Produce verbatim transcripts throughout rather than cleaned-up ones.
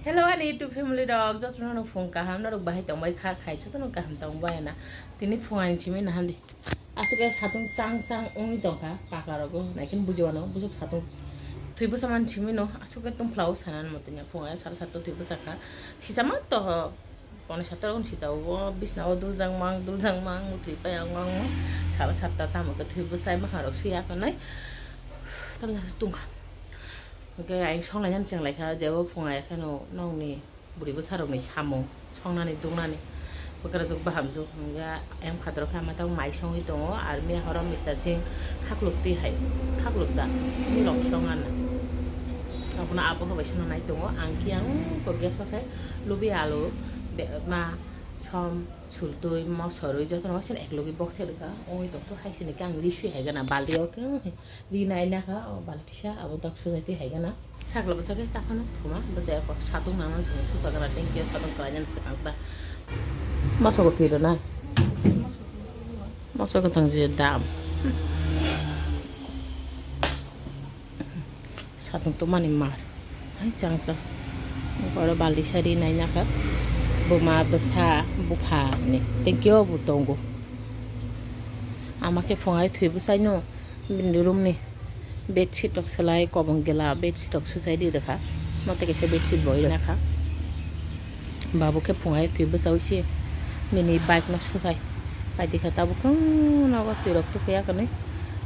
Hello ani YouTube family rok, jotono no phung kaham, norok bahai tongbai kha khai, jotono kaham tongbai na. Tini phung ani simi nahan di. Aswk khe satung chang chang wngwi tongkha, pakla rogo, naikin bujiwano, busuk satung. Thwi bwsa man simi no, aswk khe tongphla o sanan mo tini phung ani sal satung thwi bwsa kha. Sisa ma to ho, pone satung sisa o, bisna o duljak mang, duljak mang, muthwi pai ang mang, sal satta tamo khe thwi bwsai maha rok suya kanai. Tamni tongkha. Hwnkhe ayang songlainani chenglaikha, jebo phunga ekheno nokni bwrwi bwsarokni samung songnani dungnani bwkrajwk bahamjwk. Hwnkhe ayang phataro khe ama tabuk mai songwi tongo, armi horo Mister Singh khakluk twi hai, khakluk da, twi rok song anna. Abono abo khe bai songna nai tongo, ang khe ang kok gas o khe lubi alu, be-, ma, som, sultwi, mosorwi jotono waisano eklogi box se rwkha, ongwi tongkha, haisini khe ang ri sui hai gana, balti o khe. Ri nai nakha, o baltisa, abo dak sujai twi hai gana. Sakla bwsa khe takhano thuma, bwsa eko satung nangna sini susa gana, thank you, satung kwlainani swkang ta. Moso kwthwi rwnai. Moso kwthang je dam. Satung tongmani mar. Hai changsa. Oro baltisa ri nai nakha. Buma bwsa bupha ni. Thank you, bo tongo. Ama khe phungai thwi bwsai no. Bini room ni bedsheet rok selai kobong gela bedsheet rok susai di rwkha. Mote kaisa bedsheet bo oi rwkha. Babu khe phungai twi bwsa oi se bini bike no susai pai di kha tabuk nogo twi rok chukya kani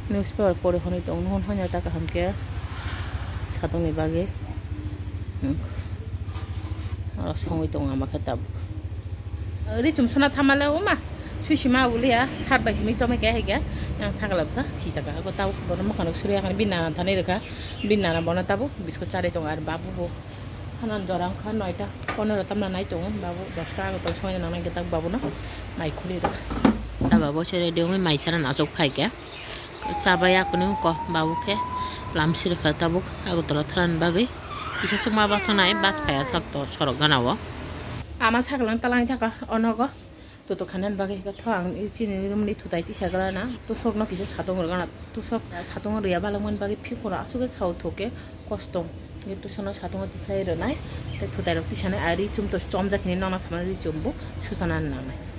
newspaper pori hwnwi tong nw hwn hwnwi ta kaham khe satung ni bagwi. Oro songwi tongo ama khe tabuk. Ri chum sona thamale oma. Sui sima uliya sat bai simi chomai khe hai khe. Yang sakala bwsa khisa kha. Ko tabuk bono mokano suri akhani bin nana thani rwkha. Bin nana bono tabuk biskut chari tongo ar babu bo. Hanan jora wngkha noita ponero tamna nai tongo. Babu dosta ago tol songwi nang nang khe tak babuno mai khuli rwkha. Ta babu se ready wngwi mai chana achuk phai khe. Chabai akuni ko babu khe lamsi rwkha tabuk Agartala tharani bagwi. Kisa sukma bathang nai bus phaiya sak to sorok gana o. Ama saklang talangwi thaka onogo tutuk khainani bagwi hwnkhe tho ang chini room ni thutai tisa glana tusok no kisa satung rwgana tusok satung rwya balangmani bagwi phikoro aswk sao thok khe kosto. Hwnkhe tusokno satungo tikhlai rwnai, tei thutai rok tisanai, ari chum to chomjak hinwi nokna samani ri chum bo suchana nangnai.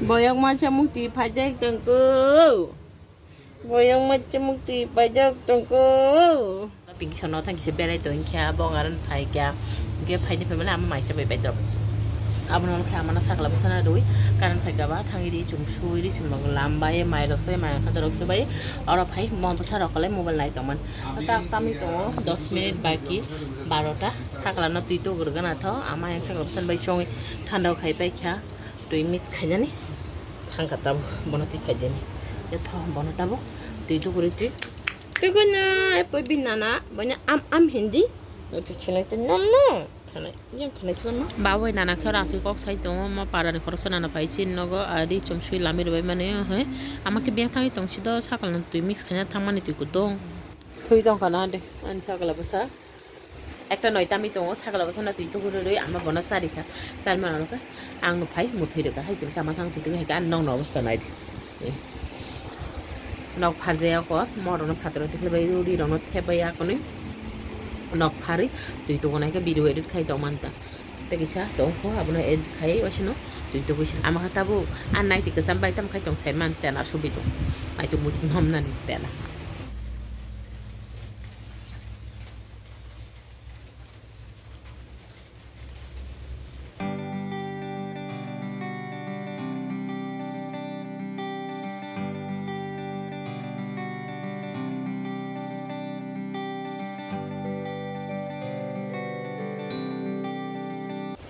Boyok masa mukti phaijak tongko. Boyok masa mukti phaijak tongko. Pinki sono thang kisa berai tong kha, bong aron phai kha. Ge phai ni phaimani ama maisa bai bai tok. Abono khe amana sakla bwsana rwi. Karan phai kha ba thang ri chum sui ri chum lam bai mai rok sai mai kha dorok bai. Oro phai mo bwsa rok le mobile nai tongman. Ta tami tongo dos minute baki barota. Sakla no twi to gurgana tho. Ama yang sakla bwsana bai chongwi thanda khai pai kha. Twi mix khainani thangkha tabuk bono twi phaidini. Etho bono tabuk twi tuguri twi. Twi koina epoi bin nana boina am am hindi. Twi chunai twi nom no. Khanai yang khanai chwlama. Babai nana khe rachwi kok sai tongo mo parani khoroksa nana pai chin nogo ari chumsui lami rwbai mani he. Ama khe beng thangwi tong sido sakal no twi mix khaina thangmani twi kudong. Twi tong khana de ani sakala bwsa. Ekta noi tami tongo, sakala bwsano twi tubu rwrwi ama bono chari kha. Chari mano khe ang no phai muthwi rwkha. Hai chini kama thang twi twi hai khe ang nokno obostha nai di. Nok pharjaya kho, morokno phataro tikhlai bai ruri rokno thep bai akonwi nok pharwi twi tubu nai khe video edit khai tong manta. Tei kisa tong kho abono edit khai waisano twi tubu ama khe tabuk a nai twi kwcham bai tamo khai tong sai man tena subi tong. Ai twi muthung ham nani tena.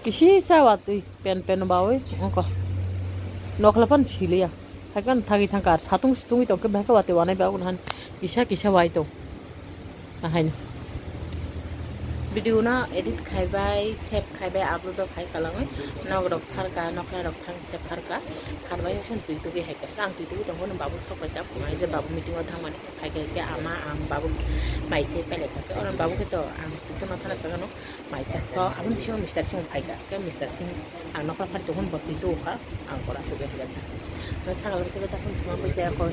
Kisi sa watwi pen pen bawi ongko. Nokla pan siliya. Haikhe ano thagwi thangkha, ar satung situngwi tongkhe, bahai khe watwi wanai ba, abono han kisa kisa wai tong. Ahaino. Video no edit khaibai, save khaibai, upload rok khai kalangwi. Nok rok pharka, nokra rok thang se pharka. Pharbai se twi tugwi haikha. Ang twi tugwi tongkha, babu sok bai ta phunai je babu meeting o thangmani. Phaikha khe ama ang babu mai se pelai kha. Oro babu khe to ang twi to no thana chagano mai se. To aboni bisingo Mister Singh phaikha. Khe Mister Singh ang nokra phari tongkha, bo twi tugwi kha. Ang kora tugwi haikha. Sakal se ta phun thuma bai se ko.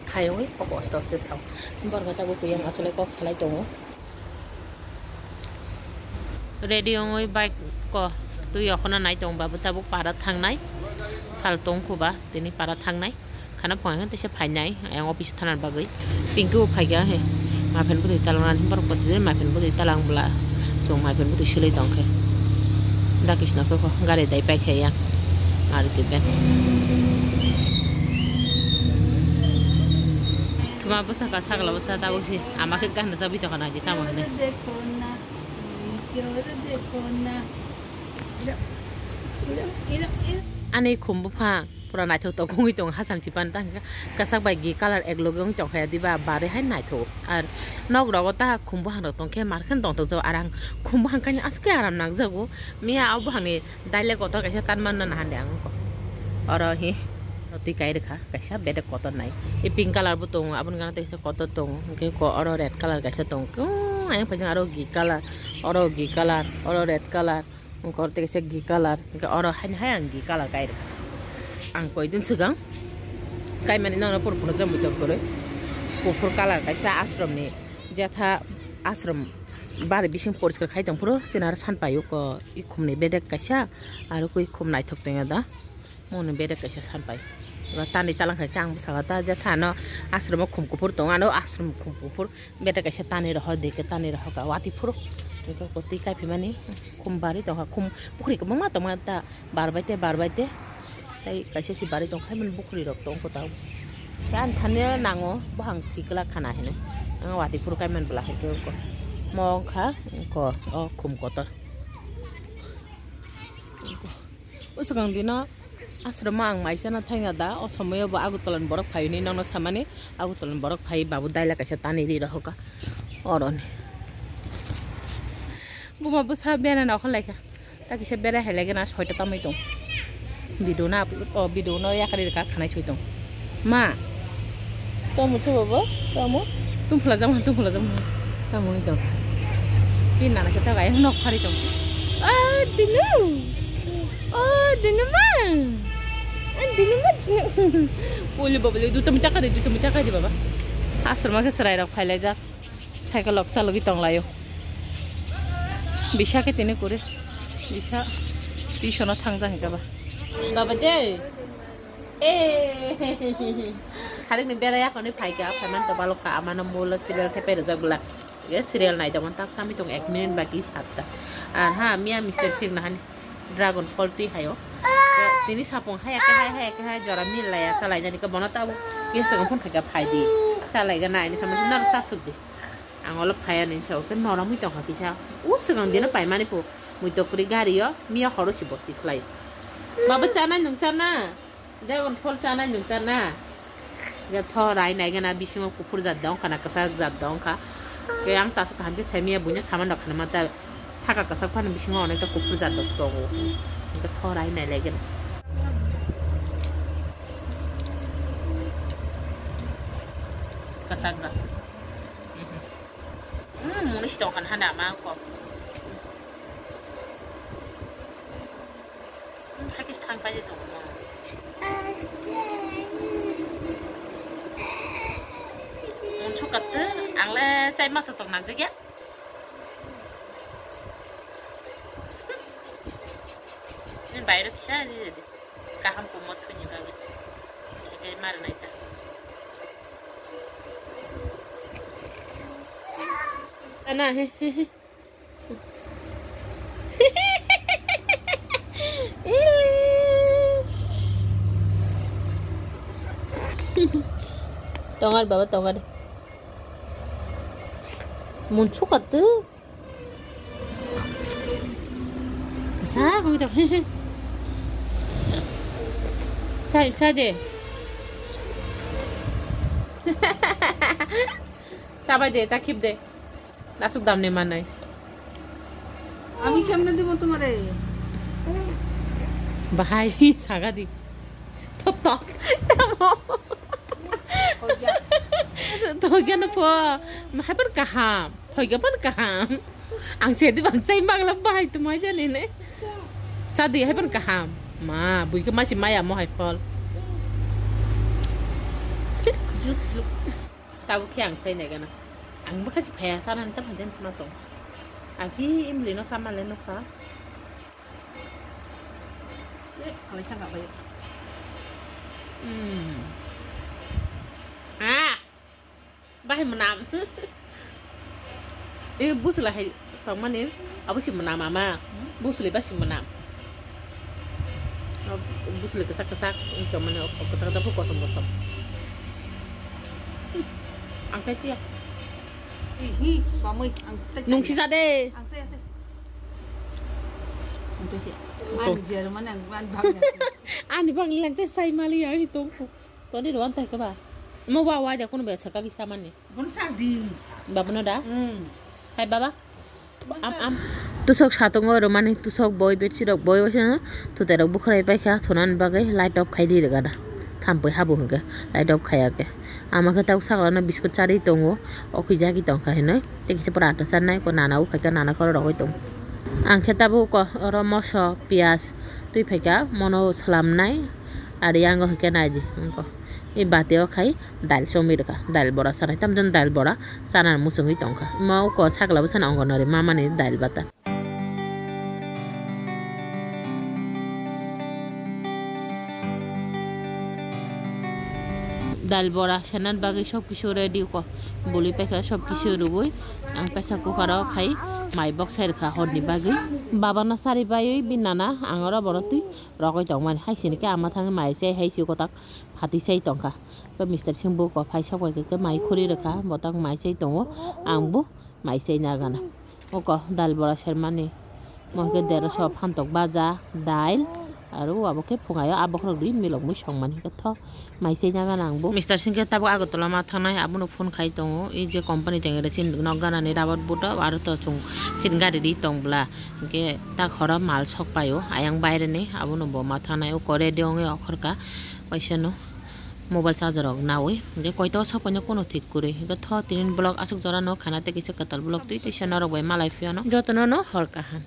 Hayungwi kok oste oste sao. Borok tabuk yang asole kok salai tongo. Ready wngwi bike ko twi okhona nai tong babu tabuk para thangnai. Sal tong khuba tini para thangnai. Khana phunai khe teisa phainai ayang office thanar bagwi. Pinky bo phaikha he. Ma phan bwtwi talang rani borok bwtwi ma phan bwtwi talang bwla. Chwng ma phan bwtwi swlai tong khe. Da kisna khe ko gari dai paikha ya. Maruti van. Thuma bwsa ka sakla bwsa tabuk si ama khe gana chabwi tongkha nai di tamo hwnwi. Ani khum buphang pura naithok tok wngwi tongo, hasam si pan tang khe kwchak bai gi colour ek logi wng tong kha diba, barwi hai naithok. Ar nok rogo ta khum buphang rok tong khe mar khe tong tong jago, ar ang khum buphang kainwi aswk khe aram nang jago. Miya o buphang ni dailek kotor kaisa tan man na nahan de ang kho. Oro hi twi kai rwkha kaisa bedek kotor nai. I pink colour bo tongo, aboni gana tei kaisa kotor tongo, hwnkhe kho oro red colour kaisa tongo. Kung ayang phaijak aro gi colour, oro gi colour, oro red colour. Wngkha oro tei kaisa gi colour, hwnkhe oro haino hai ang gi colour kai rwkha. Ang koi din swkang kaimani nono phuru phunukjak muitok kwrwi. Kuphur colour kaisa ashram ni, jetha ashram bari bising poriskar khai tong phuru, chini aro san paio ko i khum ni bedek kaisa, aro koi khum naithok tongya da. Moni bedek kaisa san pai. Tanwi talang khai khe ang bwskango ta je thano ashram o khum kuphur tongo, ano ashram khum kuphur bedek kaisa tanwi rohor, dike tanwi rohor ka watwi phuru. Eko kotwi kaiphi mani khum barwi tongkha, khum pukhri kwbangma tongma ta barbai te, barbai te. Tai kaisa si barwi tongkha, mani bukhri rok tongkha ta. Khe ang thani nango, bohang thwi kwlak khana hinwi. Ang watwi phuru kai man bwla hai khe eko. Mo wngkha eko o khum kotor. O swkang dino ashram o ang mai chana thangya da, o somoi o bo Agartala ni borok phai hwnwi nokno samani, Agartala ni borok phai babu daila kaisa tanwi ri rohorkha oroni. Buma bwsa bera nokho laikha, ta kisa bera hai laikha na soita tamwi tong. Video na upload, o video no yakarwi rwkha khanai soi tong. Ma. Tamo to baba, tamo. Tum pula jam, tum pula jam. Tamo ni tong. Ki nana kita gaya nok phari tong. Oh, dinu. Oh, dinu ma. Ah, dinu ma. Oli baba, le duta mita kari, duta mita kari baba. Asur ma ke serai rok phai lai jak. Cycle lok chalogwi tong laio. Bisa khe tini kuri. Bisa. Bisa no thang jang kaba. Baba de. Eh, sarik ni bera yakoni phaikha, phaiman to balokha, amano mulo serial thepai rwjak bwla. Ye serial nai tongmani tak tami tong ek minute baki satta. Ar ha, miya Mister Singh nahani Dragon Fall twi hayo. Tini sapung haya khe hai, haya khe hai, jora mil laya, salai jani khe bono tabo. Ye songphon khaikha phaidi. Salai gana ini sama nang sasuk di. Ang olo phaya ni sao khe norom wi tongkha kisa. U swkang dino paimani phu. Mui tokri gari o, miya horo si boti khlai. Baba chana nung chana. Dragon Fall chana nung chana. Ga tho rai nai gana bisingo kuphur jat dong khana, kwchak jat dong kha. Ke ang ta kaham khe semiya buino saman rok khana mata saka kwchak phano bisingo onek ta kuphur jat dok tongo. Ga tho rai nai lai gana. Kwchak jat. Hmm, munis tong kan hana ma ko. Hmm, hakis thang pa je tong mo. Mun sukat tu, ang le sai ma tong nang je ya. Ini bayar bisa aja deh. Kaham kumot punya bagi. Ini kayak mana naik. Ana he he he. Tongar baba tongar. Mun sukat tu. Kasa kau dah. Cai cai deh. Tabai deh, takip deh. Nasuk damni manai. আমি কেমনে দিব তোমারে? Bahai sagadi. Totok. Thoigano pho. Haipan kaham. Thoiga pan kaham. Ang sedi bang chai magla bahai tumai jani ne. Sadi haipan kaham. Ma, bui ke masi maya mo hai pol. Juk, juk. Tabuk khe ang chai nai gana. Ang bwkha si phaya sana ni tamo den sma tong. Agi imli no sama le nukha. Eh, kalai thang bai. Hmm. Ah. Bahai mwnam. Eh, busla hai tongmani. Abo si mwnam ama. Busli ba si mwnam. Busli kesak kesak tongmani, o kesak kesak kosom kosom. Ang kaitia. Ihi, bamui, ang kaitia. Nungsi sade. Ang saya teh. Ang kaitia. Ang jerman ang man bang. Ani bang lang te sai mali ya hitung. Toni ruan tai ke ba. Mo wa wa de kono be saka ki samani. Bono sak di. Babono da? Hmm. Hai baba. Am, am. Tusok satungo romani tusok boi bedsheet rok boi waisa tutai rok bukhrai paikha thunani bagwi light off khai di rega da. Thampui habu hwnkhe light off khaya khe. Ama khe tabuk sakla no biscuit charwi tongo. O kisa ki tongkha hinwi. Tei kisa pura ata charnai ko nana o khaikha nana khoro rogwi tongo. Ang khe tabuk ko oro moso piyaj twi phaikha mono swlamnai. Ari yango hwnkhe naidi wngkha. I bati o khai dail chomwi rwkha, dail bora sanai, tamjani dail bora sana muchungwi tongkha. Imo uko sakla bwsano ongonori mamani dail bata. Dail bora sanani bagwi sob kisu ready ko. Buli paikha sob kisu rwui ang pressure cooker o khai mai bok sai rwkha horni bagwi. Baba no sari baiwi bini nana ang oro bono twi rogwi tongmani. Hai sini khe ama thangwi mai se hai se kotak phatwi sai tongkha. Khe mister sing buko phai sok bai khe mai khuri rwkha, botak mai sai tongo, ang bo mai sai nagana. Oko dal bora sermani, mo khe deroso phantok baja, dail, aro abo khe phungayo a bokhorok dui milok mui songmani khe tho mai sai nagana ang bo. Mister sing khe tabuk Agartala ma thangnai, abono phone khai tongo, e je company tengre chin nok ganani rabat buto, aro to chung chin gari ri tong bla. Hwnkhe tak horo mal sok paio, ayang baireni, abono bo ma thanai, o kore de ongwi okhorka, waisano mobile charger rok nawi, hwnkhe koito sok paino kono thik kwrwi. Hwnkhe tho tinin vlog aswk jora no khana tei kisa kwtal vlog twi twisa norok bai malai phiano. Jotono no hor kaham.